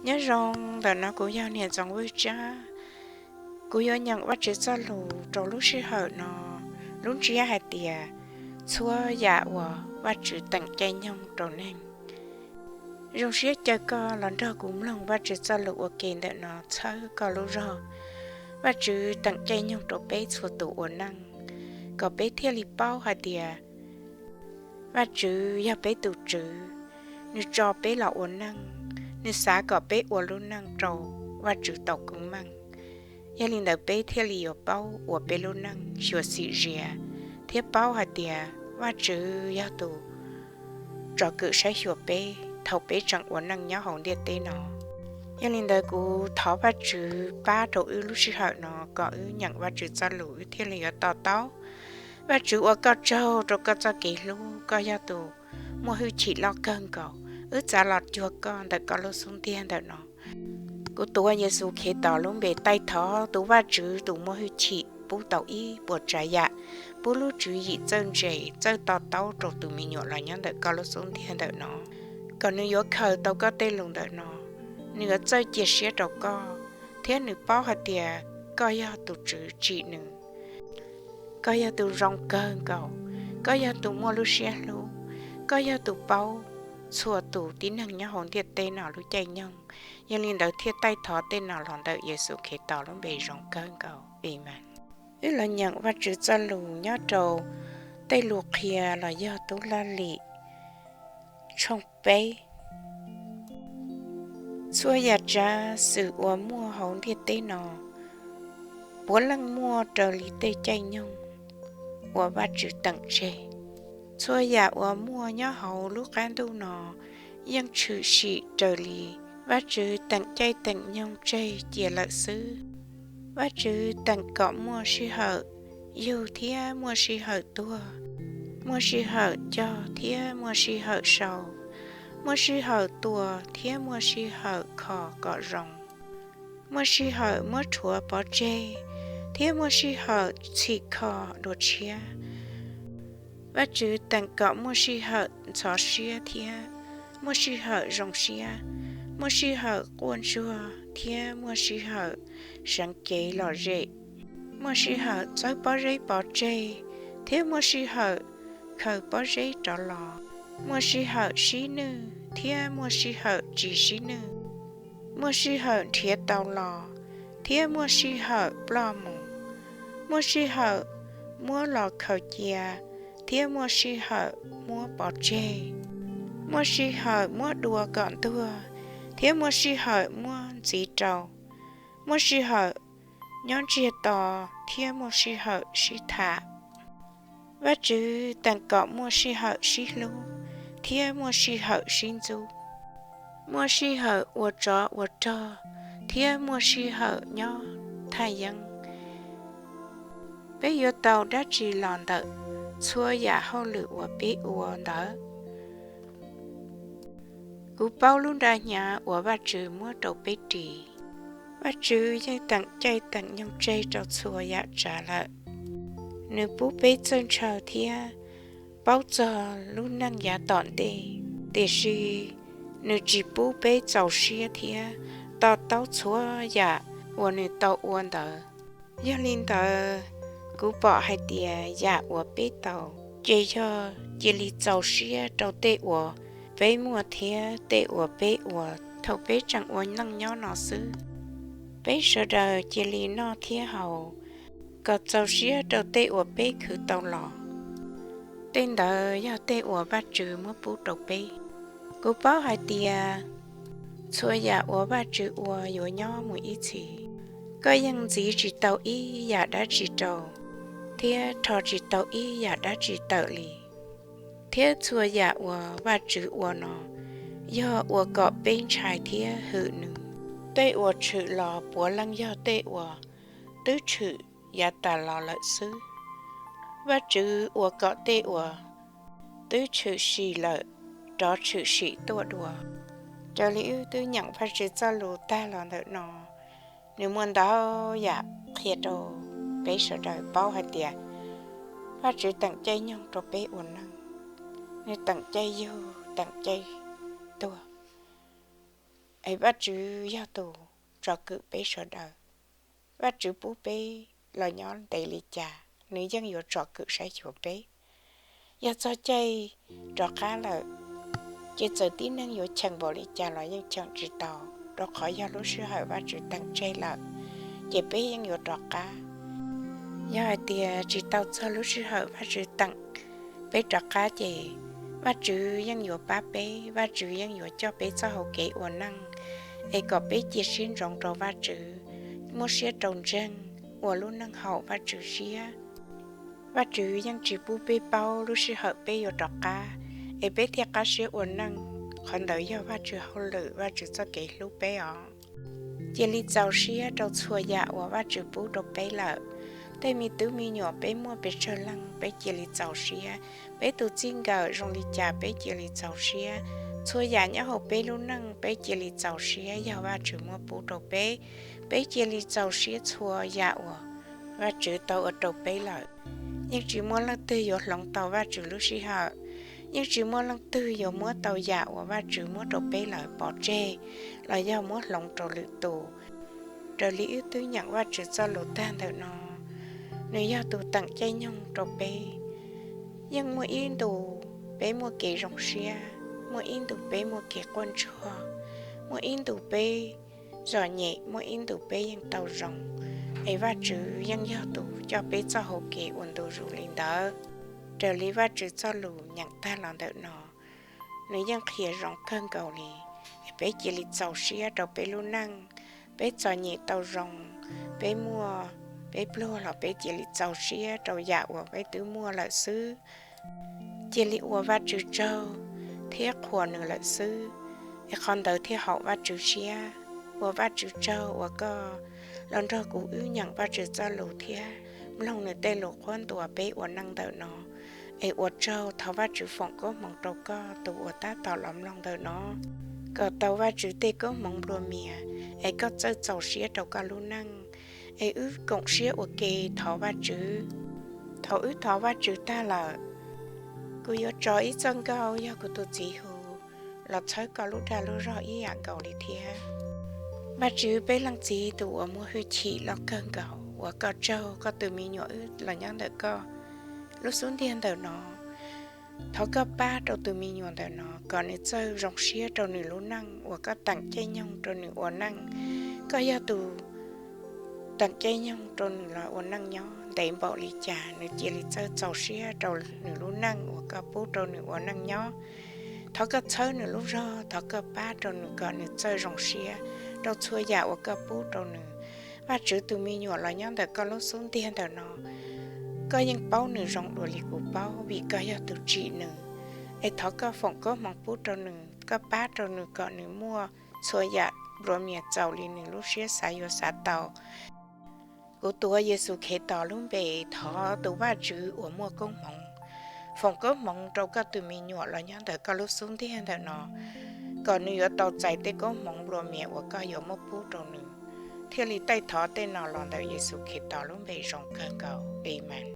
Nyob zoo, ntawm no kuv yog Niam Ntxoov Vwj Tsab. Kuv yuav nyeem Vajtswv txoj lus rau lub sij hawm no, lub ntsiab hais tias txhua yam uas Vajtswv teem caij nyoog rau neeg. Zoo siab caw koj los nrog kuv mloog Vajtswv txoj lus ua ke ntawm no txhawb koj lub zog. Vajtswv teem caij nyoog rau peb txhua tus ua neej, kom peb thiaj li paub hais tias Vajtswv yog peb tus Tswv, nws tso peb los ua neej, nws xav kom peb ua lub neej rau Vajtswv tau koob meej. Yog li ntawd peb thiaj li yuav paub ua peb lub neej xyuam xim zias, thiab paub hais tias Vajtswv yog tus tsom kwm saib xyuas peb thaum peb tseem ua neej nyob hauv ntiaj teb no. Yog li ntawd kuv thov Vajtswv pab rau wb lub sij hawm no kom wb nyeem Vajtswv txoj lus wb thiaj li yuav to taub. Vajtswv ua koj tsaug rau koj txoj kev hlub, koj yog tus muaj hwj chim loj kawg nkaus. Wb txav los cuag koj ntawm koj lub xub ntiag ntawm no. Kuv tuav Yexus Khetos lub npe taij thov tus Vajtswv tus muaj hwj chim pub tau ib puas tsav yam, pub lub tswv yim txawj ntse, txawj to taub rau tus me nyuam los nyob ntawm koj lub xub ntiag ntawm no, kom nws yuav khaws tau koj tej lus ntawm no, nws yuav txawj cia siab rau koj, thiab nws paub hais tias koj yog tus Tswv tsim nws. Koj yog tus zoo kawg nkaus, koj yog tus muaj lub siab hlub, koj yog tus paub txhua tus tib neeg nyob hauv ntiaj teb no lub caij nyoog. Yog li ntawd thiaj taij thov tej no los ntawm Yexus Khetos lub npe zoo kawg nkaus, Amees. Wb los nyeem Vajtswv txoj lus nyob rau tej lus qhia los yog Tub Laj Lim tshooj peb. Txhua yam tsav xwm uas muaj hauv ntiaj teb no, puav leej muaj raws li tej caij nyoog uas Vajtswv teem tseg. Txhua yam uas muaj nyob hauv lub qab ntuj no yeej tshwm sim raws li Vajtswv teem caij teem nyoog tseg cia lawm xwb. Vajtswv teem kom muaj sij hawm yug thiab muaj sij hawm tuag, muaj sij hawm cog thiab muaj sij hawm sau, muaj sij hawm tua thiab muaj sij hawm kho kom zoo, muaj sij hawm muab rhuav pov tseg thiab muaj sij hawm txhim kho dua tshiab. Vajtswv teem kom muaj sij hawm ntxhov siab thiab muaj sij hawm zoo siab, muaj sij hawm quaj ntsuag thiab muaj sij hawm seev cev lom zem, muaj sij hawm txawb pob zeb pov tseg thiab muaj sij hawm khaws pob zeb rov los, muaj sij hawm sib nwj thiab muaj sij hawm tsis sib nwj, muaj sij hawm nrhiav tau los thiab muaj sij hawm ploj mus, muaj sij hawm muab los khaws cia thiab muaj sij hawm muab pov tseg, muaj sij hawm muab dua kom ntuag thiab muaj sij hawm muab ntxiv rau, muaj sij hawm nyob ntsiag to thiab muaj sij hawm sib tham. Vajtswv teem kom muaj sij hawm sib hlub thiab muaj sij hawm sib ntxub, muaj sij hawm ua tsov ua rog thiab muaj sij hawm nyob thaj yeeb. Peb yuav tau dab tsi los ntawm txhua yam hauj lwm uas peb ua ntawd? Kuv paub lub nra hnyav uas Vajtswv muab rau peb ris. Vajtswv yeej teem caij teem nyoog tseg rau txhua yam tsav lawm. Nws pub peb txawj ntshaw thiab paub txog lub neej yav tom ntej, tiam sis nws tsis pub peb txaus siab thiab to taub txhua yam uas nws tau ua ntawd. Yog li ntawd, kuv pom hais tias yam uas peb tau ces yog cia li txaus siab rau tej uas peb muaj thiab tej uas peb ua thaum peb tseem ua neej nyob no xwb. Peb sawv daws cia li noj thiab haus kom txaus siab rau tej uas peb khwv tau los. Tej ntawd yog tej uas Vajtswv muab pub rau peb. Kuv paub hais tias txhua yam uas Vajtswv ua yuav nyob mus ib txhis. Koj yeej ntxiv tsis tau ib yam dab tsi rau, thiab rho tsis tau ib yam dab tsi tawm li. Thiab txhua yam uas Vajtswv ua no yog ua kom peb ntshai thiab hwm nws. Tej uas tshwm los puav leej yog tej uas twb tshwm yav tas los lawm xwb. Vajtswv ua kom tej uas twb tshwm sim lawm rov tshwm sim tuaj dua. Raws li wb twb nyeem Vajtswv txoj lus tag los ntawm no, nws muaj ntau yam qhia rau peb sawv daws paub hais tias Vajtswv teem caij nyoog rau peb ua neej, nws teem caij yug teem caij tuag. Vajtswv yog tus tsom kwm peb sawv daws. Vajtswv pub peb los nyob ntev li cas, nws yeej yuav tsom kwm saib xyuas peb. Yog txog caij rov qab lawm, ces txawm tib neeg yuav cheem npaum li cas los yeej cheem tsis tau, rau qhov yog lub sij hawm Vajtswv teem tseg lawm, ces peb yeej yuav rov qab. Yog hais tias tsis tau txog lub sij hawm Vajtswv teem peb rov qab, ces Vajtswv yeej yuav pab peb, Vajtswv yeej yuav coj peb txoj hau kev ua neej, es kom peb cia siab ntsoov rau Vajtswv, muab siab rau ntseeg, ua lub neej haum Vajtswv siab. Vajtswv yeej tsis pub peb paub lub sij hawm peb yuav rov qab, es peb thiaj qab siab ua neej. Qhov ntawd yog Vajtswv hauj lwm, Vajtswv txoj kev hlub peb os. Cia li txaus siab rau txhua yam uas Vajtswv pub rau peb lawm. Tej me tub me nyuam peb muaj pes tsawg leej, peb cia li txaus siab. Peb tus txij nkawm zoo li cas, peb cia li txaus siab. Txhua yam nyob hauv peb lub neej, peb cia li txaus siab yog Vajtswv muab pub rau peb. Peb cia li txaus siab txhua yam uas Vajtswv tau ua rau peb lawm. Yeej tsis muaj leej twg yuav hloov tau Vajtswv lub sij hawm. Yeej tsis muaj leej twg yuav muab tau yam uas Vajtswv muab rau peb lawm pov tseg los yog muab hloov rau lwm tus. Raws li wb twb nyeem Vajtswv txoj lus tag ntawm no, nws yog tus teem caij nyoog rau peb. Yeej muaj ib ntus peb muaj kev zoo siab, muaj ib ntus peb muaj kev quaj ntsuag, muaj ib ntus peb txom nyem, muaj ib ntus peb yeej tau zoo. Es Vajtswv yeej yog tus coj peb txoj hau kev ua ntu zus li ntawd. Raws li Vajtswv txoj lus nyeem tag los ntawm no, nws yeej qhia zoo kawg nkaus li. Es peb cia li txaus siab rau peb lub neej. Peb txom nyem tau zoo, peb muaj, peb pluag los peb cia li txaus siab rau yam uas peb twb muaj lawm xwb. Cia li ua Vajtswv tsaug thiab qhuas nws lawm xwb, es qhov ntawd thiaj haum Vajtswv siab. Ua Vajtswv tsaug uas koj los nrog kuv wb nyeem Vajtswv txoj lus thiab mloog nws tej lus qhuab ntuas peb ua neej ntawm no. Es ua tsaug, thov Vajtswv foom koob hmoov rau koj tus uas tab tom los mloog ntawm no, kom tau Vajtswv tej koob hmoov nplua mias, es koj txawj txaus siab rau koj lub neej. Es wb koom siab ua ke thov Vajtswv. Thaum wb thov Vajtswv tag lawm, kuv yuav tso ib txoj nkauj yog kuv tus txiv hu los txhawb koj lub dag lub zog ib yam nkaus li thiab. Vajtswv peb leej txiv tus uas muaj hwj chim loj kawg nkaus, ua koj tsaug koj tus me nyuam wb los nyob ntawm koj lub xub ntiag ntawm no. Thov koj pab rau tus me nyuam ntawm no kom nws txawj zoo siab rau nws lub neej uas koj teem caij nyoog rau nws ua neej. Koj yog tus teem caij nyoog rau nws los ua neej nyob ntev npaum li cas, nws cia li txawj txaus siab rau nws lub neej uas koj pub rau nws ua neej nyob. Thov koj txhawb nws lub zog, thov koj pab rau nws kom nws txawj zoo siab rau txhua yam uas koj pub rau nws. Vajtswv, tus me nyuam los nyob ntawm koj lub xub ntiag ntawm no, koj yeej paub nws zoo dua li kuv paub vim koj yog tus tsim nws. Es thov koj foom koob hmoov pub rau nws, koj pab rau nws kom nws muaj txhua yam nplua mias txaus li nws lub siab xav yuav xav tau. Kuv tuav Yexus Khetos lub npe thov tus Vajtswv uas muaj koob hmoov, foom koob hmoov rau koj tus me nyuam los nyob ntawm koj lub xub ntiag ntawm no, kom nws yuav tau txais tej koob hmoov nplua mias uas koj yuav muab pub rau nws, thiaj li taij thov tej no los ntawm Yexus Khetos lub npe zoo kawg nkaus, Amees.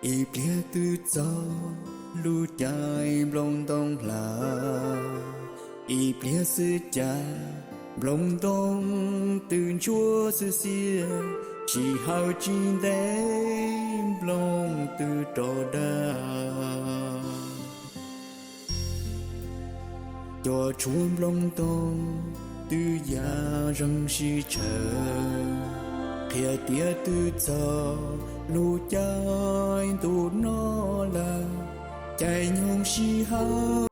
Ib pliag twb txog lub caij nplooj ntoo hla, ib pliag xwb cas nplooj ntoo twb ntsuab xwb xiab, sij hawm tsis ntev nplooj twb rov dag. Cov tshuaj nplooj ntoo twb ya zeeg sib tshawv, qhia tias twb txog lub caij ntuj no lawm, caij nyoog sij hawm